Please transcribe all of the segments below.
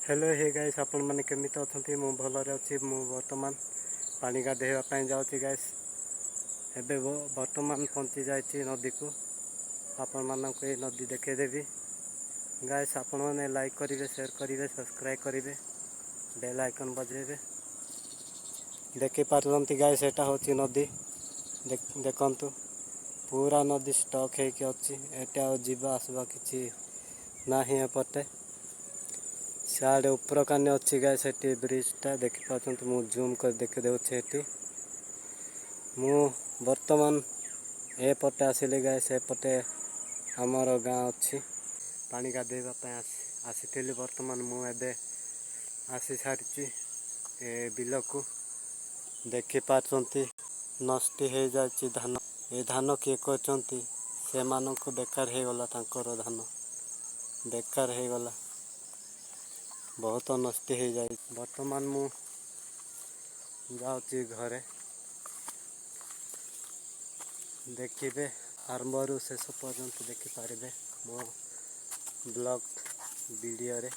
Hello ହେ guys, ଆପଣମାନେ କେମିତି ଅଛନ୍ତି? ମୁଁ ଭଲରେ ଅଛି। ମୁଁ ବର୍ତ୍ତମାନ ପାଣି ଗାଧୋଇବା ପାଇଁ ଯାଉଛି ଗାଇସ୍। ଏବେ ବର୍ତ୍ତମାନ ପହଞ୍ଚି ଯାଇଛି ନଦୀକୁ। ଆପଣମାନଙ୍କୁ ଏଇ ନଦୀ ଦେଖେଇଦେବି ଗାଇସ୍। ଆପଣମାନେ ଲାଇକ୍ କରିବେ, ସେୟାର କରିବେ, ସବସ୍କ୍ରାଇବ୍ କରିବେ, ବେଲ୍ ଆଇକନ୍ ବଜେଇବେ। ଦେଖିପାରୁଛନ୍ତି ଗାଇସ୍, ଏଇଟା ହେଉଛି ନଦୀ। ଦେଖନ୍ତୁ, ପୁରା ନଦୀ ଷ୍ଟକ୍ ହେଇକି ଅଛି। ଏଠି ଆଉ ଯିବା ଆସିବା କିଛି ନାହିଁ। ଏପଟେ ସିଆଡ଼େ ଉପର କାନି ଅଛି ଗାଇସ୍। ସେଠି ବ୍ରିଜଟା ଦେଖିପାରୁଛନ୍ତି। ମୁଁ ଜୁମ୍ କରି ଦେଖିଦେଉଛି ଏଠି। ମୁଁ ବର୍ତ୍ତମାନ ଏପଟେ ଆସିଲି ଗାଇସ୍। ଏପଟେ ଆମର ଗାଁ ଅଛି। ପାଣି ଗାଧୋଇବା ପାଇଁ ଆସିଥିଲି। ବର୍ତ୍ତମାନ ମୁଁ ଏବେ ଆସି ସାରିଛି ଏ ବିଲକୁ। ଦେଖିପାରୁଛନ୍ତି, ନଷ୍ଟ ହେଇଯାଇଛି ଧାନ। ଏ ଧାନ କିଏ କରିଛନ୍ତି, ସେମାନଙ୍କୁ ବେକାର ହେଇଗଲା। ତାଙ୍କର ଧାନ ବେକାର ହେଇଗଲା, ବହୁତ ନଷ୍ଟ ହେଇଯାଇଛି। ବର୍ତ୍ତମାନ ମୁଁ ଯାଉଛି ଘରେ। ଦେଖିବେ, ଆରମ୍ଭରୁ ଶେଷ ପର୍ଯ୍ୟନ୍ତ ଦେଖିପାରିବେ। ମୋ ବ୍ଲଗ୍ ଭିଡ଼ିଓରେ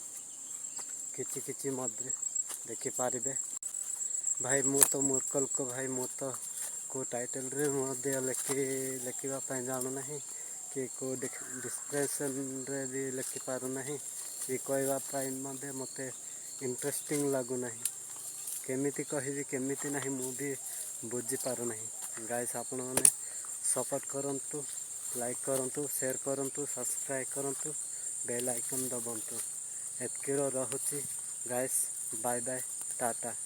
କିଛି କିଛି ମଧ୍ୟ ଦେଖିପାରିବେ। ଭାଇ, ମୁଁ ତ ମୂର୍ଖ ଲୋକ ଭାଇ। ମୁଁ ତ କେଉଁ ଟାଇଟେଲରେ ମଧ୍ୟ ଲେଖିବା ପାଇଁ ଜାଣୁନାହିଁ କି କେଉଁ ଡିସ୍କ୍ରିପସନ୍ରେ ବି ଲେଖିପାରୁନାହିଁ କି କହିବା ପାଇଁ ମଧ୍ୟ ମୋତେ ଇଣ୍ଟରେଷ୍ଟିଂ ଲାଗୁନାହିଁ। କେମିତି କହିବି, କେମିତି ନାହିଁ, ମୁଁ ବି ବୁଝିପାରୁନାହିଁ ଗାଇସ୍। ଆପଣମାନେ ସପୋର୍ଟ କରନ୍ତୁ, ଲାଇକ୍ କରନ୍ତୁ, ସେୟାର କରନ୍ତୁ, ସବସ୍କ୍ରାଇବ୍ କରନ୍ତୁ, ବେଲ୍ ଆଇକନ୍ ଦବନ୍ତୁ। ଏତିକିର ରହୁଛି ଗାଇସ୍। Bye bye, Tata.